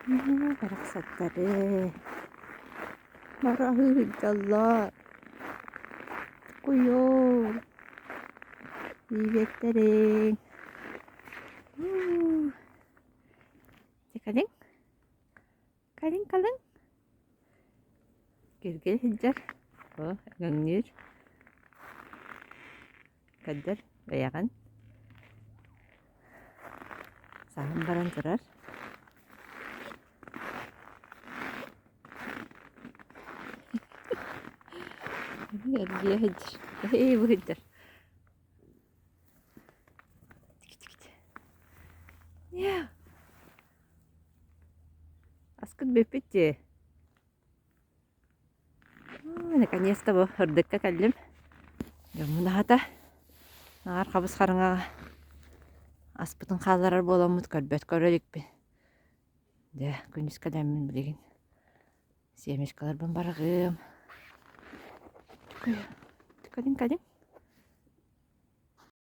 Барахсаттары Бараһыы сылдьаллар Куйуу Диэбэттэриҥ Дьэ кэлиҥ Кэлиҥ кэлиҥ Киргил сылдьар О өҥнүүр Көрдөр бэйэҕин Саһан баран турар Эргийэ сылдьар Ээ бу сылдьар Аскыт бүппүт дии. Наконец-то бу ырдыкка кэллим. Дьоммун аһата. Наар хабыс хараҥаҕа аспытын хаалларар буоламмыт көрбөт көрө иликпин. Дьэ, күнүс кэлэммин билигин семечкаларбын бараҕыам. Кэлин кэлин.